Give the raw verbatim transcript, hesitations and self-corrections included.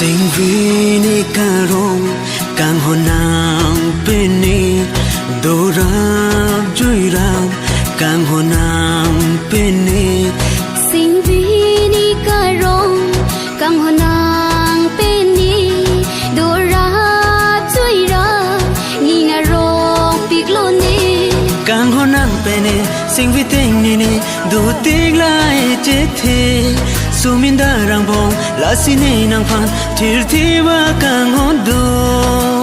Ingvini karong kanghon nang pene, dorap juirap kanghon nang pene. Singvini karong kanghon nang pene, dorap juirap ning arong piklone. Kanghon nang pene, singvi tengnene, do tik lai chethe. Sumin darang bong, lasi ne nangphan thirthe ba kanghon do.